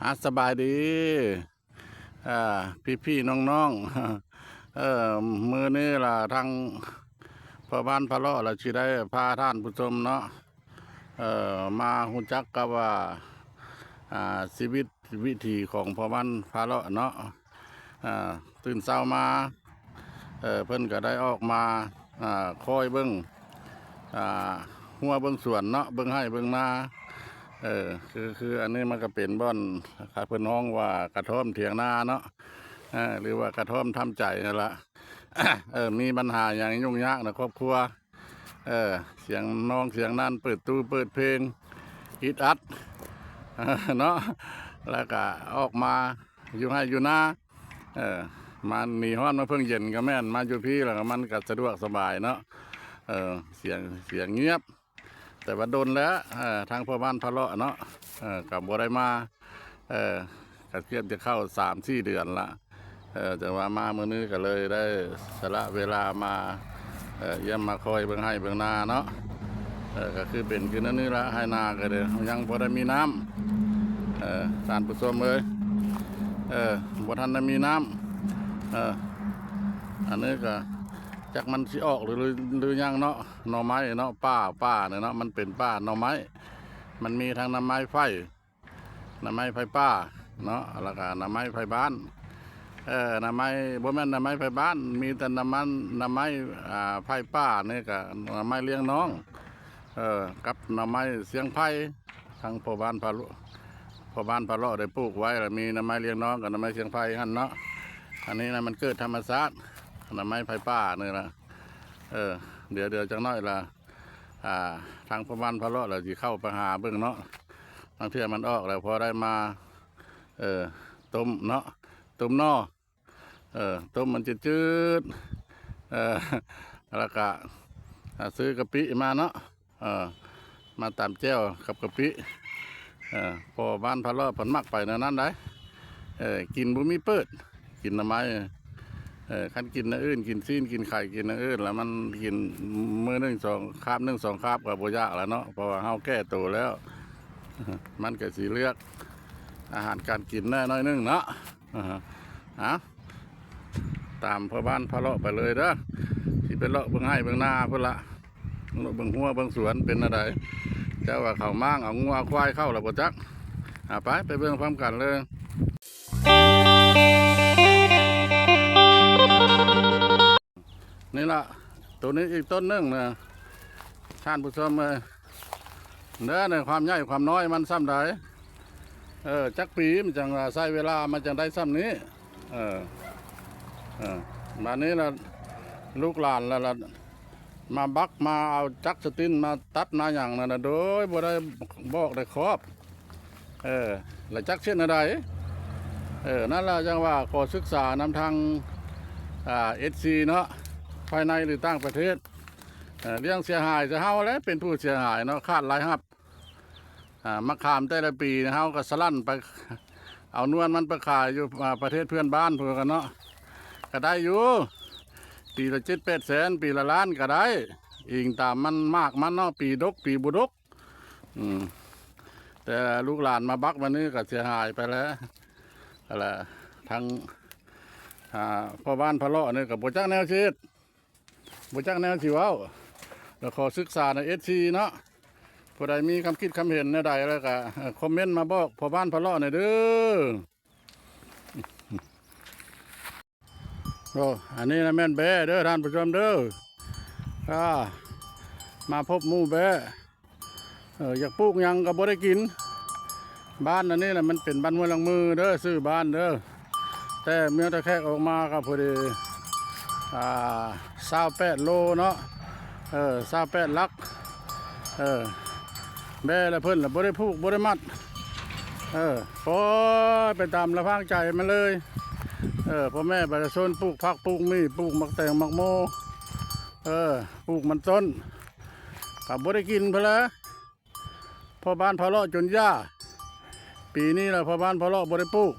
ອາ ສະບາຍດີ ເອີ ພີ່ໆນ້ອງໆ ເອີ ມື້ນີ້ລະທາງພໍ່ບ້ານພາເລາະລະຊິໄດ້ພາທ່ານຜູ້ຊົມເນາະ ເອີ ມາຮູ້ຈັກກັບວ່າ ອາ ຊີວິດວິຖີຂອງພໍ່ບ້ານພາເລາະເນາະ. ອາ ຕື່ນເຊົ້າມາ ເອີ ເພິ່ນກະໄດ້ອອກມາ ອາ ຄອຍເບິ່ງ ອາ ຮົ້ວເບິ່ງສວນເນາະ ເບິ່ງໄຮ່ເບິ່ງນາ ເອີ ຄື ຄືອັນນີ້ມັນກະເປັນບ່ອນ ເພິ່ນຮ້ອງວ່າກະທ່ອມຖຽງນາເນາະ ເອີ ຫຼືວ່າກະທ່ອມທຳໃຈຫັ້ນລະ ເອີ ມີບັນຫາຫຍັງຫຍຸ້ງຍາກໃນຄອບຄົວ ເອີ ສຽງນອງສຽງນັ້ນ ເປີດຕູ້ເປີດເພງ ອິດອັດເນາະ ແລ້ວກະອອກມາຢູ່ໄຮ່ຢູ່ນາ ເອີ ມາໜີຮ້ອນມາເພິ່ງເຢັນກະແມ່ນ ມາຢູ່ພີ້ແລ້ວກະມັນກະສະດວກສະບາຍເນາະ ເອີ ສຽງ ສຽງງຽບ ແຕ່ວ່າດົນແລ້ວ ເອີ ທາງພໍ່ບ້ານພາເລາະເນາະ ເອີ ກະບໍ່ໄດ້ມາ ເອີ ກະເກືອບຈະເຂົ້າສາມສີ່ເດືອນລະ ເອີ ຈັ່ງວ່າມາມື້ນີ້ກະເລີຍໄດ້ສະຫຼະເວລາມາ ເອີ ຢ້ຽມມາຄອຍເບິ່ງໄຮ່ເບິ່ງນາເນາະ ເອີ ກະຄືເປັນຄືແນວນີ້ລະ ໄຮ່ນາກະເລີຍຍັງບໍ່ໄດ້ມີນ້ຳ ເອີ ທ່ານຜູ້ຊົມເອີຍ ເອີ ບໍ່ທັນໄດ້ມີນ້ຳ ເອີ ອັນນີ້ກະຈັກມັນຊິອອກຫຼື ຫຼືຍັງເນາະ ໜໍ່ໄມ້ເນາະ ປ່າ ປ່ານີ້ເນາະ ມັນເປັນປ່າໜໍ່ໄມ້ ມັນມີທັງໜໍ່ໄມ້ໄຟ ໜໍ່ໄມ້ໄຟປ່າເນາະ ແລ້ວກະໜໍ່ໄມ້ໄຟບ້ານ ເອີ ໜໍ່ໄມ້ ບໍ່ແມ່ນໜໍ່ໄມ້ໄຟບ້ານ ມີແຕ່ໜໍ່ມັນ ໜໍ່ໄມ້ ອາ ໄຟປ່ານີ້ກະໜໍ່ໄມ້ລ້ຽງນ້ອງ ເອີ ກັບໜໍ່ໄມ້ຊຽງໄພ ທາງພໍ່ບ້ານພາເລາະ ພໍ່ບ້ານພາເລາະໄດ້ປູກໄວ້ ລະມີໜໍ່ໄມ້ລ້ຽງນ້ອງກັບໜໍ່ໄມ້ຊຽງໄພຫັ້ນເນາະ ອັນນີ້ນະມັນເກີດທຳມະຊາດ ໜໍ່ໄມ້ໄຟປ່ານີ້ລະ ເອີ ດຽວ ດຽວຈັກໜ້ອຍລະ ອາ ທາງພໍ່ບ້ານພາເລາະລະຊິເຂົ້າໄປຫາເບິ່ງເນາະ ບາງເທື່ອມັນອອກແລ້ວພໍໄດ້ມາ ເອີ ຕົ້ມເນາະ ຕົ້ມໜໍ່ ເອີ ຕົ້ມມັນຈືດໆ ເອີ ແລ້ວກະ ອາ ຊື້ກະປິມາເນາະ ເອີ ມາຕຳແຈ່ວກັບກະປິ ເອີ ພໍ່ບ້ານພາເລາະເພິ່ນມັກໄປແນວນັ້ນໃດ ເອີ ກິນບໍ່ມີເປີດ ກິນໜໍ່ໄມ້ ເອີ ຄັນກິນແນວອື່ນ ກິນຊີ້ນ ກິນໄຂ່ ກິນແນວອື່ນ ລະມັນກິນມື້ໜຶ່ງສອງ ຄາບໜຶ່ງສອງຄາບກະບໍ່ຢາກລະເນາະ ເພາະວ່າເຮົາແກ່ໂຕແລ້ວ ມັນກະຊິເລືອກອາຫານການກິນແດ່ໜ້ອຍໜຶ່ງເນາະ. ອາ ເອົາ ຕາມພໍ່ບ້ານພາເລາະໄປເລີຍເດີ ຊິໄປເລາະເບິ່ງໄຮ່ເບິ່ງນາພຸ້ນລະ ເລາະເບິ່ງຮົ້ວເບິ່ງສວນເປັນແນວໃດ ເຈົ້າວ່າເຂົາມ້າງເອົາງົວເອົາຄວາຍເຂົ້າລະບໍ່ຈັກ ອາ ໄປ ໄປເບິ່ງພ້ອມກັນເລີຍ. ນີ້ລະ ໂຕນີ້ອີກຕົ້ນໜຶ່ງນະ ທ່ານຜູ້ຊົມເອີຍ ເດີ ໃນຄວາມໃຫຍ່ຄວາມນ້ອຍມັນຊ່ຳໃດ ເອີ ຈັກປີມັນຈັ່ງວ່າໃຊ້ເວລາມັນຈັ່ງໄດ້ຊ່ຳນີ້ ເອີ ເອີ ບາດນີ້ລະ ລູກຫຼານລະ ລະ ມາບັກ ມາເອົາຈັກສະຕິນມາຕັດມາຫຍັງນັ້ນນະ ໂດຍບໍ່ໄດ້ບອກໄດ້ຄອບ ເອີ ລະຈັກເຮັດແນວໃດ ເອີ ນັ້ນລະຈັ່ງວ່າຂໍສຶກສານຳທາງ ອາ ເອັຟຊີ ເນາະ ພາຍໃນ ຫຼື ຕ່າງປະເທດ ເອີ ເລື່ອງເສຍຫາຍ ເຮົາແຫຼະເປັນຜູ້ເສຍຫາຍເນາະ ຂາດລາຍຮັບ ອາ ໝາກຂາມແຕ່ລະປີເຮົາກະສະຫຼັ່ນໄປ ເອົານວນມັນໄປຂາຍຢູ່ ອາ ປະເທດເພື່ອນບ້ານພຸ້ນກະເນາະ ກະໄດ້ຢູ່ ປີລະເຈັດແປດແສນ ປີລະລ້ານກະໄດ້ ອີງຕາມມັນ ໝາກມັນເນາະ ປີດົກ ປີບໍ່ດົກ ອືມ ແຕ່ລູກຫຼານມາບັກບາດນີ້ກະເສຍຫາຍໄປແລ້ວ ຫັ້ນລະ ທາງ ອາ ພໍ່ບ້ານພາເລາະນີ້ກະບໍ່ຈັກແນວຊິເຮັດ ບໍ່ຈັກແນວຊິເວົ້າ ລະຂໍສຶກສາໃນ ເອັຟຊີ ເນາະ ຜູ້ໃດມີຄຳຄິດຄຳເຫັນແນວໃດລະກະ ເອີ ຄອມເມັນມາບອກພໍ່ບ້ານພາເລາະແດ່ເດີ. ໂອ້ ອັນນີ້ນະແມ່ນແບ້ເດີທ່ານຜູ້ຊົມເດີ ອາ ມາພົບໝູ່ແບ້ ເອີ ຢາກປູກຫຍັງກະບໍ່ໄດ້ກິນ ບ້ານອັນນີ້ລະມັນເປັນບ້ານຫ້ວຍຫຼັງມືເດີ ຊື່ບ້ານເດີ ແຕ່ເມືອງທ່າແຂກອອກມາກະພໍດີ ອາ ຊາວແປດໂລເນາະ ເອີ ຊາວແປດຫຼັກ ເອີ ແບ້ລະເພິ່ນລະບໍ່ໄດ້ຜູກບໍ່ໄດ້ມັດ ເອີ ປ່ອຍໄປຕາມລະພາງໃຈມັນເລີຍ ເອີ ພໍ່ແມ່ປະຊາຊົນປູກຜັກປູກໝີ່ ປູກໝາກແຕງໝາກໂມ ເອີ ປູກມັນຕົ້ນ ກະບໍ່ໄດ້ກິນພຸ້ນແຫຼະ ພໍ່ບ້ານພາເລາະຈົນຢ່າ ປີນີ້ລະພໍ່ບ້ານພາເລາະບໍ່ໄດ້ປູກ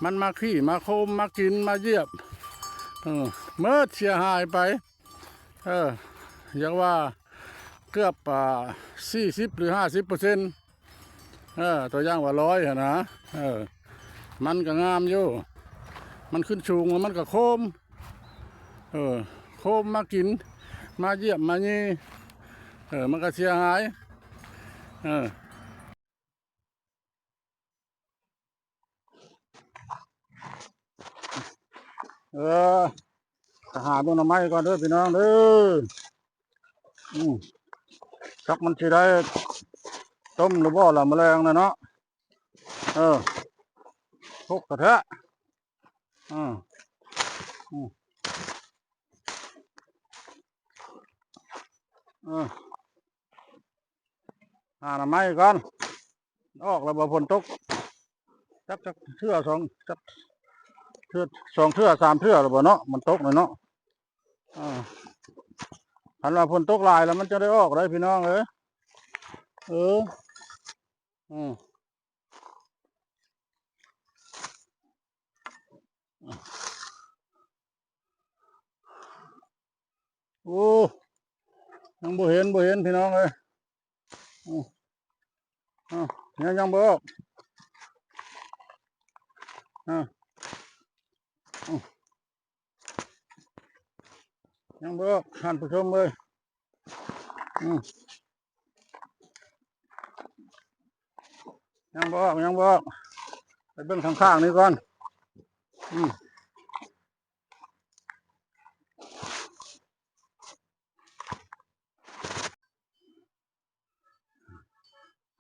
ມັນມາຂີ້ມາໂຄມ ມາກິນມາຢຽບ ເອີ ໝົດເສຍຫາຍໄປ ເອີ ຢາກວ່າເກືອບ ອາ ສີ່ສິບ ຫຼື ຫ້າສິບເປີເຊັນ ເອີ ຕົວຢ່າງວ່າລອຍຫັ້ນນະ ເອີ ມັນກໍງາມຢູ່ ມັນຂຶ້ນສູງແລ້ວມັນກໍໂຄມ ເອີ ໂຄມມາກິນ ມາຢ້ຽມມາເຢີ່ຍ ເອີ ມັນກໍເສຍຫາຍ ເອີ. ເອີ ໄປຫາເບິ່ງໜໍ່ໄມ້ກ່ອນເດີພີ່ນ້ອງເດີ ອືມ ຈັກມັນຊິໄດ້ຕົ້ມຫຼືບໍ່ລະ ມື້ແລງນະເນາະ ເອີ ທຸກກະແທະ ອືມ ອືມ ເອີ. ຫາໜໍ່ໄມ້ກ່ອນ ອອກແລ້ວບໍ່ ຝົນຕົກ ຈັກ ຈັກເທື່ອສອງ ຈັກເທື່ອ ສອງເທື່ອສາມເທື່ອແລ້ວບໍ່ເນາະ ມັນຕົກແລ້ວເນາະ ອ່າ ຄັນວ່າຝົນຕົກຫຼາຍແລ້ວມັນຈະໄດ້ອອກໄດ໋ພີ່ນ້ອງເອີຍ ເອີ ອືມ. ໂອ້ ຍັງບໍ່ເຫັນ ບໍ່ເຫັນພີ່ນ້ອງເອີຍ ອື ອື ຍັງ ຍັງບໍ່ອອກ ອື ອື ຍັງບໍ່ອອກ ທ່ານຜູ້ຊົມເອີຍ ອື ຍັງບໍ່ອອກ ຍັງບໍ່ອອກ ໄປເບິ່ງຂ້າງໆນີ້ກ່ອນ ອື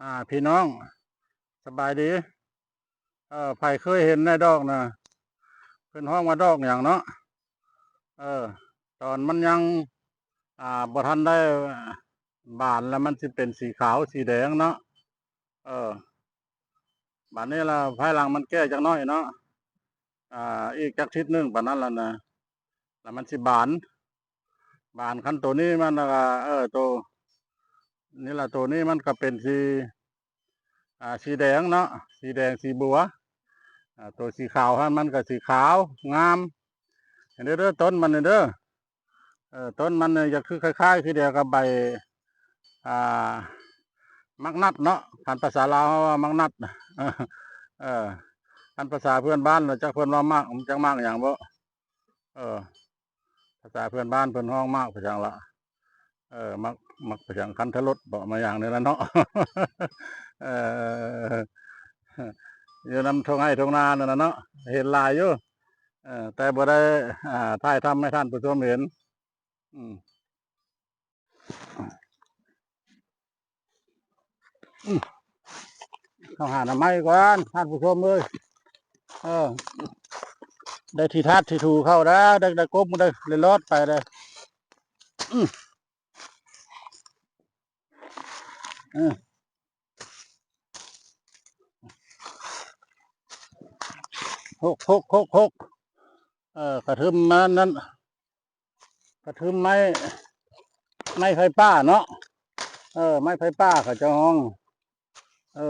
ອ່າ ພີ່ນ້ອງ ສະບາຍດີ ເອີ ໃຜເຄີຍເຫັນແດ່ດອກນະ ເພິ່ນຮ້ອງວ່າດອກຫຍັງເນາະ ເອີ ຕອນມັນຍັງ ອ່າ ບໍ່ທັນໄດ້ບານ ແລ້ວມັນຊິເປັນສີຂາວສີແດງເນາະ ເອີ ບາດນີ້ລະພາຍຫຼັງມັນແກ່ຈັກໜ້ອຍເນາະ ອ່າ ອີກຈັກທິດໜຶ່ງປານນັ້ນລະນະ ລະມັນຊິບານ ບານ ຄັນໂຕນີ້ມັນລະກະ ເອີ ໂຕນີ້ລະ ໂຕນີ້ມັນກະເປັນສີ ອ່າ ສີແດງເນາະ ສີແດງ ສີບົວ ອ່າ ໂຕສີຂາວຫັ້ນມັນກະສີຂາວງາມ ເຫັນເດີ ຕົ້ນມັນນີ້ເດີ ເອີ ຕົ້ນມັນນີ້ຈະຄືຄ້າຍໆຄືດຽວກັບໃບ ອ່າ ໝາກນັດເນາະ ຄັນພາສາລາວເຮົາວ່າໝາກນັດ ເອີ ຄັນພາສາເພື່ອນບ້ານລະຈັກເພິ່ນວ່າໝາກ ຈັກໝາກຫຍັງບໍ່ ເອີ ພາສາເພື່ອນບ້ານເພິ່ນຮ້ອງໝາກພາສາລາວ ເອີ ໝາກ ໝາກພາສາຄັນທະລົດເບາະ ມາຢ່າງນີ້ລະເນາະ ເອີ ຢູ່ນຳທົ່ງໄຮ່ທົ່ງນານັ້ນນະເນາະ ເຫັນຫຼາຍຢູ່ ເອີ ແຕ່ບໍ່ໄດ້ ອ່າ ຖ່າຍທຳໃຫ້ທ່ານຜູ້ຊົມເຫັນ ອືມ. ອືມ ເຂົ້າຫາໜໍ່ໄມ້ກ່ອນ ທ່ານຜູ້ຊົມເອີຍ ເອີ ໄດ້ທີ່ທາດທີ່ຖູເຂົ້າໄດ້ ໄດ້ ໄດ້ກົບ ໄດ້ລອດໄປໄດ້ ອືມ ອືມ ຫົກ ຫົກ ຫົກ ຫົກ ເອີ ກະທຶມມານັ້ນ ກະທຶມໄມ້ ໄມ້ໄຟປ່າເນາະ ເອີ ໄມ້ໄຟປ່າເຂົາເຈົ້າຮ້ອງ ເອີ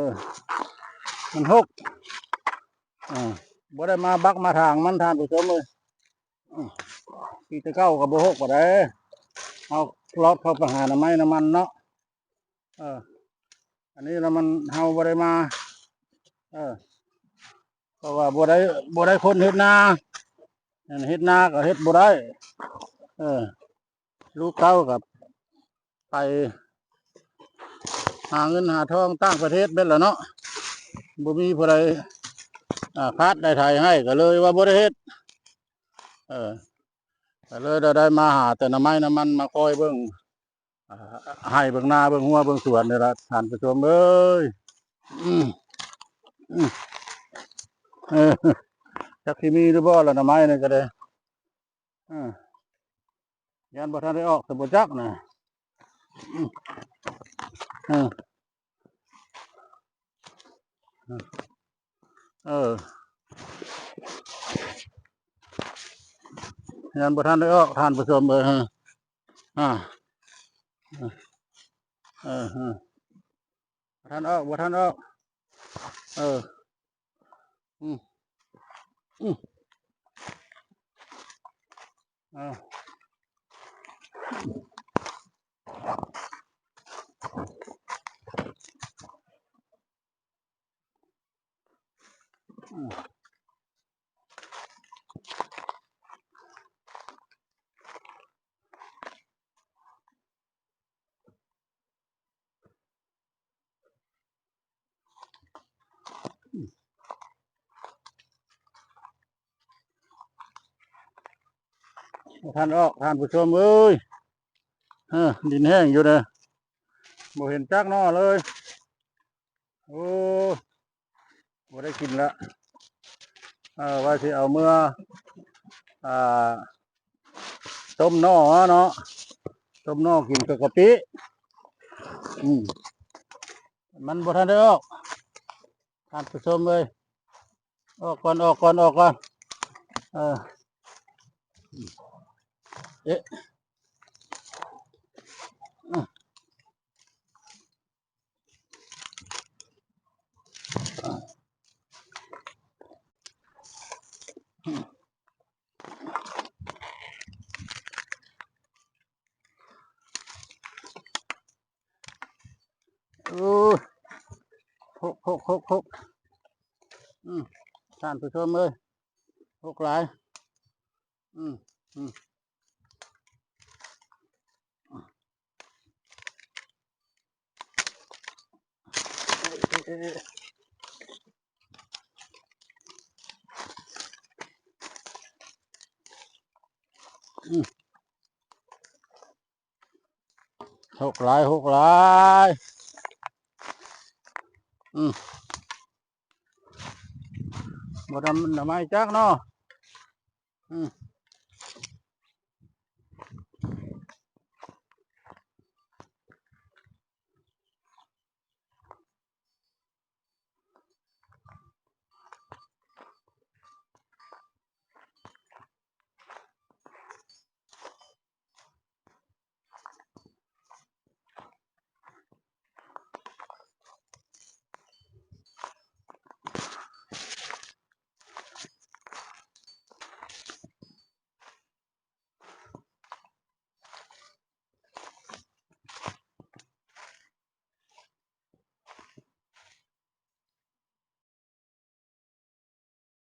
ມັນຫົກ ເອີ ບໍ່ໄດ້ມາບັກມາຖາງມັນ ທ່ານຜູ້ຊົມເອີຍ ອື ປີແຕ່ເກົ່າກະບໍ່ຫົກປານໃດ ເຮົາລອດເຂົ້າໄປຫາໜໍ່ໄມ້ໜໍ່ມັນເນາະ ເອີ ອັນນີ້ລະມັນ ເຮົາບໍ່ໄດ້ມາ ເອີ ເພາະວ່າບໍ່ໄດ້ ບໍ່ໄດ້ຄົນເຮັດນາ ເຮັດນາກະເຮັດບໍ່ໄດ້ ເອີ ລູກເຕົ້າກະໄປຫາເງິນຫາທອງຕ່າງປະເທດເບິດລະເນາະ ບໍ່ມີຜູ້ໃດ ອ່າ ຄາດໄດ້ໄຖໃຫ້ ກະເລີຍວ່າບໍ່ໄດ້ເຮັດ ເອີ ກະເລີຍໄດ້ ໄດ້ມາຫາແຕ່ໜໍ່ໄມ້ໜໍ່ມັນມາຄອຍເບິ່ງ ອ່າ ໄຮ່ເບິ່ງນາເບິ່ງຮົ້ວເບິ່ງສວນນີ້ລະ ທ່ານຜູ້ຊົມເອີຍ ອືມ ອືມ ເອີ ຈັກຊິມີຫຼືບໍ່ລະ ໜໍ່ໄມ້ນີ້ກະໄດ້ ເອີ ຢ້ານບໍ່ທັນໄດ້ອອກ ແຕ່ບໍ່ຈັກນະ ອືມ ເອີ ເອີ ຍັງບໍ່ທັນໄດ້ອອກ ທ່ານຜູ້ຊົມເອີຍ ອ່າ ເອີ ເອີ ບໍ່ທັນອອກ ບໍ່ທັນອອກ ເອີ ອືມ ອືມ ເອົາ. ອືມ ບໍ່ທັນອອກ ທ່ານຜູ້ຊົມເອີຍ. ເອີ ດິນແຫ້ງຢູ່ເດ້ ບໍ່ເຫັນຈັກໜໍ່ເລີຍ. ໂອ້ ບໍ່ໄດ້ກິນລະ. ເອີ ວ່າຊິເອົາເມືອ ອ່າ ຕົ້ມໜໍ່ເນາະ ຕົ້ມໜໍ່ກິນກັບກະປິ. ອືມ ມັນບໍ່ທັນໄດ້ອອກ ທ່ານຜູ້ຊົມເອີຍ. ອອກກ່ອນ ອອກກ່ອນ ອອກກ່ອນ. ເອີ ເອະ ໂອ້ຍ ຫົກ ຫົກ ຫົກ ຫົກ. ອືມ ທ່ານຜູ້ຊົມເອີຍ ຫົກຫຼາຍ. ອືມ ອືມ ອືມ ຫົກຫຼາຍ ຫົກຫຼາຍ. ອືມ ບໍ່ໄດ້ ບໍ່ໄດ້ໄມ້ຈັກເນາະ. ອືມ